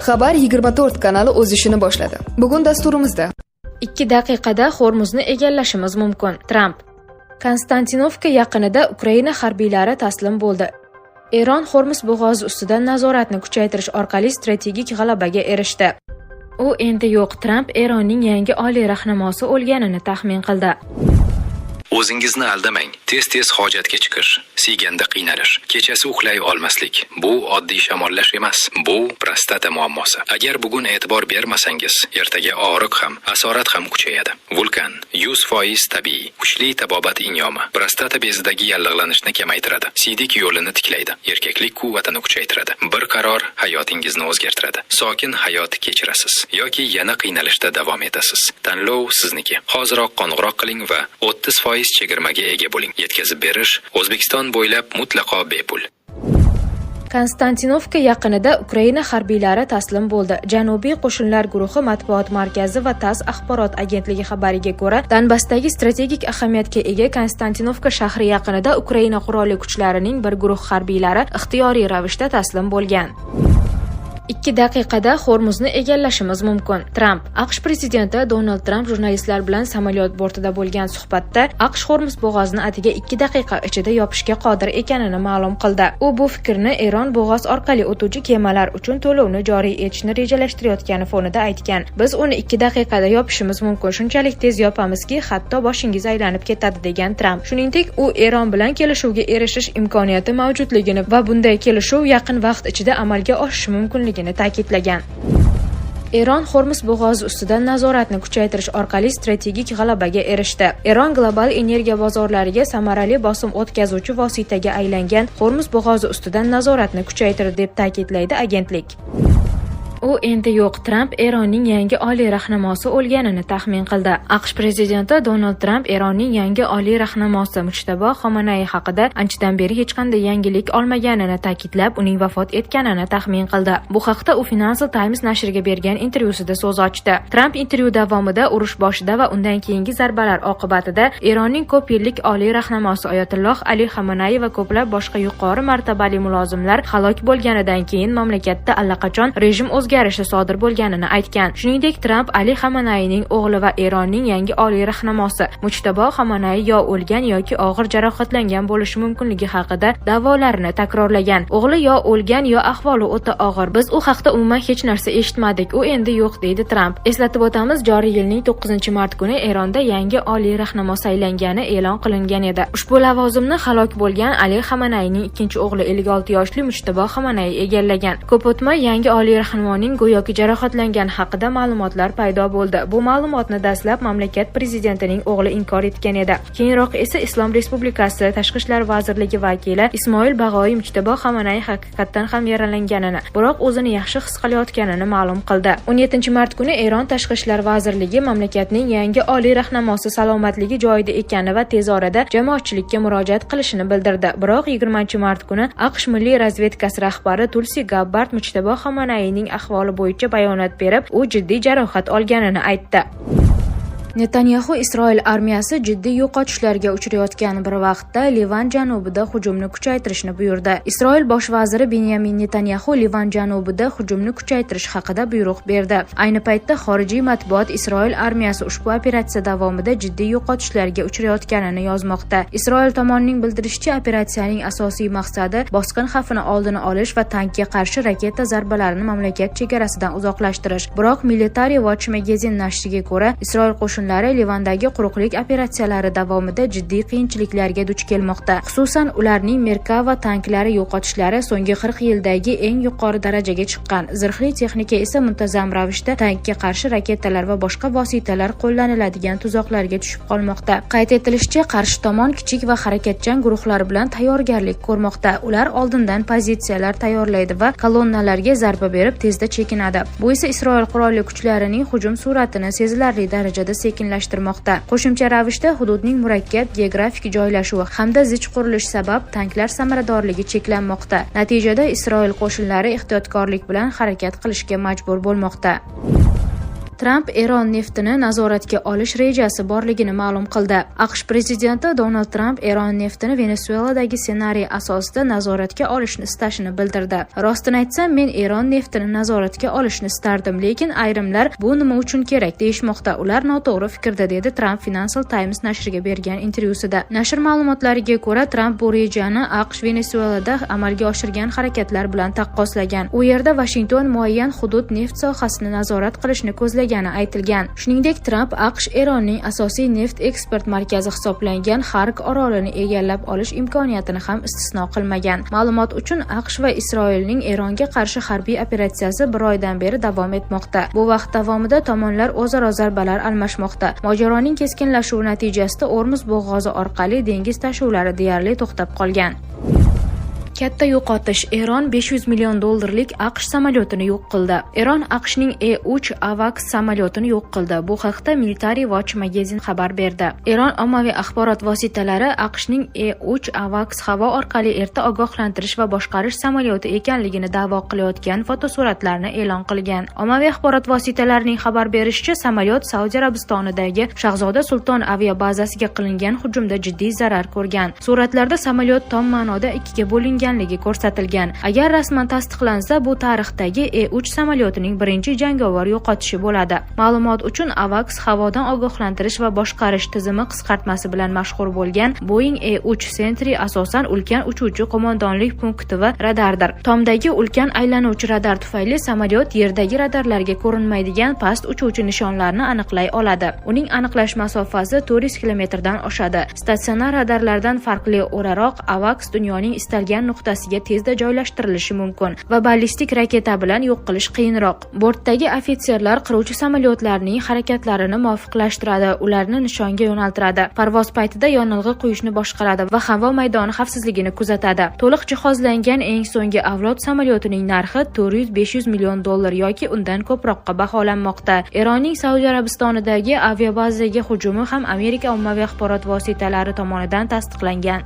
Xabar 24 kanali o'z ishini boshladi. Bugun dasturimizda 2 daqiqada Hormuzni egallashimiz mumkin. Tramp. Konstantinovka yaqinida Ukraina harbiylari taslim bo'ldi. Eron Hormuz bo'g'ozi ustidan nazoratni kuchaytirish orqali strategik g'alabaga erishdi. U endi yo'q. Tramp Eronning yangi oliy rahnamosi o'lganini taxmin qildi. O'zingizni aldamang. Tez-tez hojatga chiqish, siyganda qiynalish, kechasi uxlay olmaslik — bu oddiy shamollash emas, bu prostata muammosi. Agar bugun e'tibor bermasangiz, ertaga og'riq ham, asorat ham kuchayadi. Vulkan 100% tabiiy, kuchli tabobat inyomi. Prostata bezidagi yallig'lanishni kamaytiradi, siydik yo'lini tiklaydi, erkaklik quvvatini kuchaytiradi. Bir qaror hayotingizni o'zgartiradi. Sokin hayot kechirasiz yoki yana qiynalishda davom etasiz. Tanlov sizniki. Hoziroq qo'ng'iroq qiling va 30% chegirmaga ega bo'ling. Yetkazib berish O'zbekiston bo'ylab mutlaqo bepul. Konstantinovka yaqinida Ukraina harbiylari taslim bo'ldi. Janubiy qo'shinlar guruhi matbuot markazi va TASS axborot agentligi xabariga ko'ra, Donbassdagi strategik ahamiyatga ega Konstantinovka shahri yaqinida Ukraina qurolli kuchlarining bir guruh harbiylari ixtiyoriy ravishda taslim bo'lgan. 2 daqiqada Hormuzni egallashimiz mumkin. Tramp. AQSh prezidenti Donald Tramp jurnalistlar bilan samolyot bortida bo'lgan suhbatda AQSh Hormuz bo'g'ozini atigi 2 daqiqa ichida yopishga qodir ekanini ma'lum qildi. U bu fikrni Eron bo'g'oz orqali o'tuvchi kemalar uchun to'lovni joriy etishni rejalashtirayotgani fonida aytgan. "Biz uni 2 daqiqada yopishimiz mumkin. Shunchalik tez yopamizki, hatto boshingiz aylanib ketadi", degan Tramp. Shuningdek, u Eron bilan kelishuvga erishish imkoniyati mavjudligini va bunday kelishuv yaqin vaqt ichida amalga oshishi mumkinligini ta'kidlagan. Eron Hormuz bo'g'ozi ustidan nazoratni kuchaytirish orqali strategik g'alabaga erishdi. Eron global energiya bozorlariga samarali bosim o'tkazuvchi vositaga aylangan Hormuz bo'g'ozi ustidan nazoratni kuchaytirdi, deb ta'kidlaydi agentlik. U endi yo'q. Tramp Eronning yangi oliy rahnamosi o'lganini taxmin qildi. AQSh prezidenti Donald Tramp Eronning yangi oliy rahnamosi Mujtabo Xomanay haqida anchadan beri hech qanday yangilik olmaganini ta'kidlab, uning vafot etganini taxmin qildi. Bu haqda u Financial Times nashriga bergan intervyusida so'z ochdi. Tramp intervyu davomida urush boshida va undan keyingi zarbalar oqibatida Eronning ko'p yillik oliy rahnamosi Oyatulloh Ali Xamanay va ko'plab boshqa yuqori martabali mulozimlar halok bo'lganidan keyin mamlakatda allaqachon rejim o'zgarishi sodir bo'lganini aytgan. Shuningdek, Tramp Ali Xamanayning o'g'li va Eronning yangi oliy rahnamosi Mujtabo Xamanay yo o'lgan yoki og'ir jarohatlangan bo'lishi mumkinligi haqida da'volarini takrorlagan. "O'g'li yo o'lgan, yo ahvoli o'ta og'ir. Biz u haqda umuman hech narsa eshitmadik. U endi yo'q", deydi Tramp. Eslatib o'tamiz, joriy yilning 9-mart kuni Eronda yangi oliy rahnamo saylangani e'lon qilingan edi. Ushbu lavozimni halok bo'lgan Ali Xamanayning ikkinchi o'g'li, 56 yoshli Mujtabo Xamanay egallagan. Ko'p o'tmay yangi oliy rahnamoning go'yoki jarohatlangani haqida ma'lumotlar paydo bo'ldi. Bu ma'lumotni dastlab mamlakat prezidentining o'g'li inkor etgan edi. Keyinroq esa Islom Respublikasi Tashqi ishlar vazirligi vakili Ismoil Bag'oyi Mujtabo Xamanay haqiqatdan ham yaralanganini, biroq o'zini yaxshi his qilayotganini ma'lum qildi. 17 mart kuni Eron Tashqi ishlar vazirligi mamlakatning yangi oliy rahnamosi salomatligi joyida ekani va tez orada jamoatchilikka murojaat qilishini bildirdi. Biroq 20 mart kuni AQSh milliy razvedkasi rahbari Tulsi Gabbard Mujtabo Xamanayning ahvoli bo'yicha bayonot berib, u jiddiy jarohat olganini aytdi. Netanyaxu Isroil armiyasi jiddiy yo'qotishlarga uchrayotgan bir vaqtda Livan janubida hujumni kuchaytirishni buyurdi. Isroil bosh vaziri Benyamin Netanyaxu Livan janubida hujumni kuchaytirish haqida buyruq berdi. Ayni paytda xorijiy matbuot Isroil armiyasi ushbu operatsiya davomida jiddiy yo'qotishlarga uchrayotganini yozmoqda. Isroil tomonining bildirishicha, operatsiyaning asosiy maqsadi bosqin xavfini oldini olish va tankga qarshi raketa zarbalarini mamlakat chegarasidan uzoqlashtirish. Biroq Military Watch Magazine nashriga ko'ra, Isroil qo'shinlari Livandagi quruqlik operatsiyalari davomida jiddiy qiyinchiliklarga duch kelmoqda. Xususan, ularning Merkava tanklari yo'qotishlari so'nggi 40 yildagi eng yuqori darajaga chiqqan. Zirhli texnika esa muntazam ravishda tankga qarshi raketalar va boshqa vositalar qo'llaniladigan tuzoqlarga tushib qolmoqda. Qayd etilishicha, qarshi tomon kichik va harakatchan guruhlar bilan tayyorgarlik ko'rmoqda. Ular oldindan pozitsiyalar tayyorlaydi va kolonnalarga zarba berib, tezda chekinadi. Bu esa Isroil qurolli kuchlarining hujum sur'atini sezilarli darajada sekinlashtirmoqda. Qo'shimcha ravishda hududning murakkab geografik joylashuvi hamda zich qurilish sabab tanklar samaradorligi cheklanmoqda. Natijada Isroil qo'shinlari ehtiyotkorlik bilan harakat qilishga majbur bo'lmoqda. Tramp Eron neftini nazoratga olish rejasi borligini ma'lum qildi. AQSh prezidenti Donald Tramp Eron neftini Venesueladagi ssenariy asosida nazoratga olishni istashini bildirdi. "Rostini aytsam, men Eron neftini nazoratga olishni istardim, lekin ayrimlar bu nima uchun kerak deyishmoqda. Ular noto'g'ri fikrda", dedi Tramp Financial Times nashriga bergan intervyusida. Nashr ma'lumotlariga ko'ra, Tramp bu rejani AQSh Venesuelada amalga oshirgan harakatlar bilan taqqoslagan. U yerda Vashington muayyan hudud neft sohasini nazorat qilishni ko'zlagani aytilgan. Shuningdek, Tramp AQSh Eronning asosiy neft eksport markazi hisoblangan Xark orolini egallab olish imkoniyatini ham istisno qilmagan. Ma'lumot uchun, AQSh va Isroilning Eronga qarshi harbiy operatsiyasi bir oydan beri davom etmoqda. Bu vaqt davomida tomonlar o'zaro zarbalar almashmoqda. Mojaroning keskinlashuvi natijasida Ormuz bo'g'ozi orqali dengiz tashuvlari deyarli to'xtab qolgan. Katta yo'qotish: Eron 500 million dollarlik AQSh samolyotini yo'q qildi. Eron AQShning E-3 AWACS samolyotini yo'q qildi. Bu haqda Military Watch Magazine xabar berdi. Eron ommaviy axborot vositalari AQShning E-3 AWACS havo orqali erta ogohlantirish va boshqarish samolyoti ekanligini da'vo qilayotgan fotosuratlarni e'lon qilgan. Ommaviy axborot vositalarining xabar berishicha, samolyot Saudiya Arabistonidagi Shahzoda Sulton aviabazasiga qilingan hujumda jiddiy zarar ko'rgan. Suratlarda samolyot tom ma'noda ikkiga bo'linganligi ko'rsatilgan. Agar rasman tasdiqlansa, bu tarixdagi E-3 samolyotining birinchi jangovar yo'qotishi bo'ladi. Ma'lumot uchun, AWACS havodan ogohlantirish va boshqarish tizimi qisqartmasi bilan mashhur bo'lgan Boeing E-3 Sentry asosan ulkan uchuvchi qo'mondonlik punkti va radardir. Tomdagi ulkan aylanuvchi radar tufayli samolyot yerdagi radarlarga ko'rinmaydigan past uchuvchi nishonlarni aniqlay oladi. Uning aniqlash masofasi 400 kilometrdan oshadi. Statsionar radarlardan farqli o'laroq, AWACS dunyoning istalgan nuqtasiga tezda joylashtirilishi mumkin va ballistik raketa bilan yo'q qilish qiyinroq. Bortdagi ofitserlar qiruvchi samolyotlarning harakatlarini muvofiqlashtiradi, ularni nishonga yo'naltiradi, parvoz paytida yonilg'i quyishni boshqaradi va havo maydoni xavfsizligini kuzatadi. To'liq jihozlangan eng so'nggi avlod samolyotining narxi 400-500 million dollar yoki undan ko'proqqa baholanmoqda. Eronning Saudiya Arabistonidagi aviabazaga hujumi ham Amerika ommaviy axborot vositalari tomonidan tasdiqlangan.